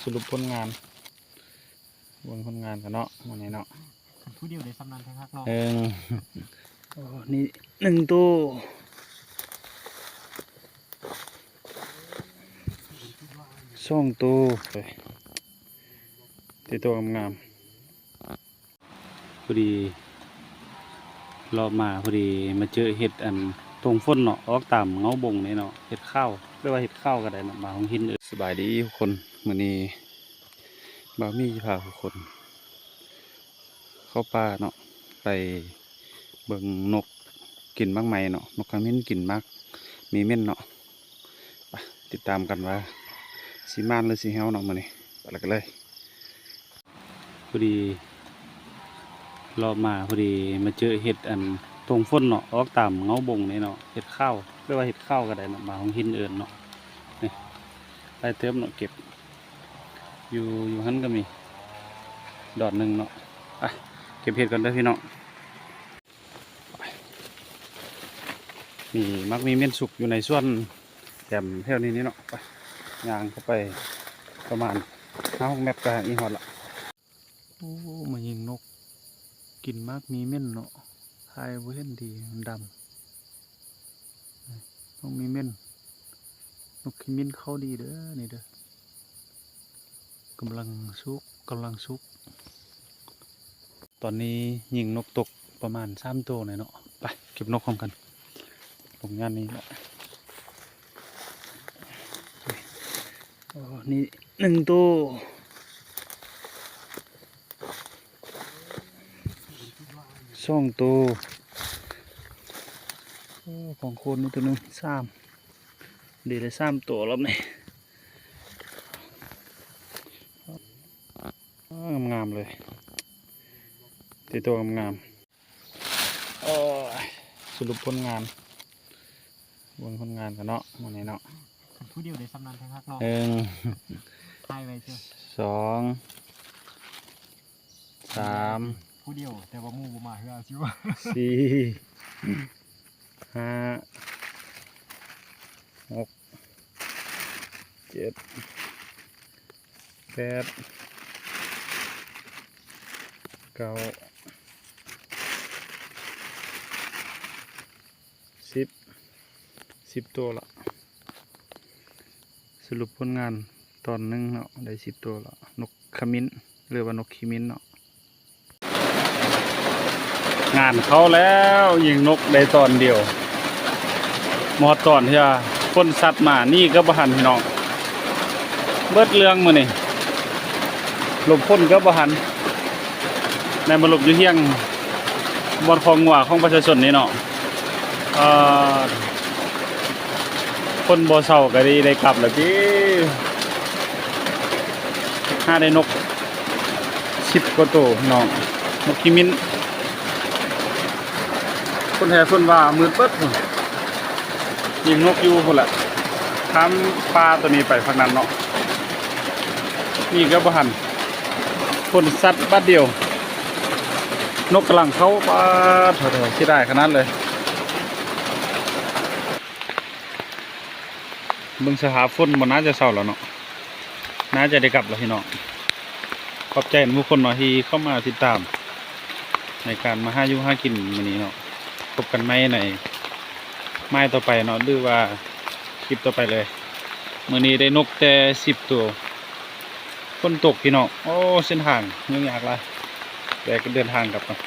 ສະຫຼຸບຜົນງານ ເບິ່ງຜົນງານກັນເນາະ ມື້ນີ້ເນາະ ຜູ້ດຽວໄດ້ສ່ຳນັ້ນຄັກໆເນາະ ເອີ ໂອ້ ນີ້ໜຶ່ງໂຕ ສອງໂຕ ເອີ ຕິໂຕງາມໆ. ພໍດີ ລອບມາພໍດີມາເຈີເຫັດອັນຕົງຝົນເນາະ ອອກຕາມເຫງົ້າບົງນີ້ເນາະ ເຫັດຂາວ ຫຼືວ່າເຫັດຂາວກໍໄດ້ເນາະ ມາຫົງຫີນເອີ. ສະບາຍດີທຸກຄົນ ມື້ນີ້ບ່າວມີຈະພາທຸກຄົນເຂົ້າປ່າເນາະ ໄປເບິ່ງນົກກິນໝາກໄມ້ເນາະ ນົກຂະມິ້ນກິນໝາກມີເໝັ້ນເນາະ. ໄປຕິດຕາມກັນວ່າຊິໝານຫຼືຊິແຫ້ວເນາະມື້ນີ້ ໄປກັນເລີຍ. ພໍດີ ລອບມາພໍດີມາເຈີເຫັດອັນຕົງຝົນເນາະ ອອກຕາມເຫງົ້າບົງນີ້ເນາະ ເຫັດຂາວ ຫຼືວ່າເຫັດຂາວກໍໄດ້ເນາະ ມາຫົງຫີນເອີນເນາະ. ນີ້ ຫຼາຍເຕີບເນາະ ເກັບຢູ່ ຢູ່ຫັ້ນກໍມີດອນໜຶ່ງເນາະ. ໄປເກັບເຫັດກ່ອນເດີພີ່ນ້ອງ. ມີໝາກມີເໝັ້ນສຸກຢູ່ໃນສວນແຖມແຖວນີ້ນີ້ເນາະ. ໄປ ຍ່າງເຂົ້າໄປປະມານຫ້າຫົກແມັດກໍອີ່ຮອດລະ. ໂອ້ ມາຍິງນົກກິນໝາກມີເໝັ້ນເນາະ ຖ່າຍບໍ່ເຫັນດີ ມັນດຳ. ນົກມີເໝັ້ນ ນົກຂະມິ້ນເຂົ້າດີເດີ ນີ້ເດີ ກຳລັງສຸກ ກຳລັງສຸກ. ຕອນນີ້ຍິງນົກຕົກປະມານສາມໂຕແລ້ວເນາະ. ໄປເກັບນົກພ້ອມກັນ ລົງຍ່ານນີ້ແຫຼະ. ໂອ້ ນີ້ໜຶ່ງໂຕ ສອງໂຕ. ໂອ້ ຂອງໂຄນນີ້ໂຕໜຶ່ງ ສາມ ເດ ໄດ້ສາມໂຕລອບນີ້. ງາມໆເລີຍ ຕິໂຕງາມໆ. ໂອ້ຍ ສະຫຼຸບຜົນງານ ເບິ່ງຜົນງານກັນເນາະ ມື້ນີ້ເນາະ. ຜູ້ດຽວໄດ້ສ່ຳນັ້ນຄັກໆເນາະ ເອີ ຖ່າຍໄວ້ເຊີ ສອງ ສາມ ຜູ້ດຽວ ແຕ່ວ່າໝູ່ບໍ່ມາເຮືອຊິວ່າ ສີ່ ຫ້າ ຫົກ ເຈັດ ແປດ ເກົ້າ ສິບ ສິບໂຕລະ. ສະຫຼຸບຜົນງານຕອນໜຶ່ງເນາະ ໄດ້ສິບໂຕລະ ນົກຂະມິ້ນ ຫຼືວ່ານົກຂະມິ້ນເນາະ. ງານເຂົ້າແລ້ວ ຍິງນົກໄດ້ຕອນດຽວ ມອດຕອນທີ່ວ່າຝົນຊັດມາ ນີ້ກໍບໍ່ທັນພີ່ນ້ອງ ເບິດເລື່ອງມື້ນີ້ ຫຼົບຝົນກໍບໍ່ທັນ ໄດ້ມາຫຼົບຢູ່ຖຽງບ່ອນຄອກງົວຂອງປະຊາຊົນນີ້ເນາະ. ເອີ ຝົນບໍ່ເຊົາກໍໄດ້ ໄດ້ກັບແລ້ວຕິ ຫາໄດ້ນົກ ສິບກວ່າໂຕພີ່ນ້ອງ ນົກຂະມິ້ນ. ຄົນແຫ່ຄົນວ່າມືດເບິດພຸ້ນ ຍິງນົກຢູ່ພຸ້ນລະ ຂ້າມປ່າໂຕນີ້ໄປພາກນັ້ນເນາະ. ນີ້ກໍບໍ່ທັນ ຝົນຊັດບາດດຽວ ນົກກຳລັງເຂົ້າ ປາດໂທ້ ເສຍດາຍຂະໜາດເລີຍ. ເບິ່ງສະພາບຝົນບໍ່ໜ້າຈະເຊົາແລ້ວເນາະ ໜ້າຈະໄດ້ກັບແລ້ວພີ່ນ້ອງ. ຂອບໃຈໝູ່ຄົນເນາະ ທີ່ເຂົ້າມາຕິດຕາມໃນການມາຫາຢູ່ຫາກິນມື້ນີ້ເນາະ. ພົບກັນໃໝ່ໃນໝາຍຕໍ່ໄປເນາະ ຫຼືວ່າຄລິບຕໍ່ໄປເລີຍ. ມື້ນີ້ໄດ້ນົກແຕ່ສິບໂຕ ຝົນຕົກພີ່ນ້ອງ ໂອ້ ເສັ້ນທາງຫຍຸ້ງຍາກຫຼາຍ ແຕ່ກໍເດີນທາງກັບເນາະ.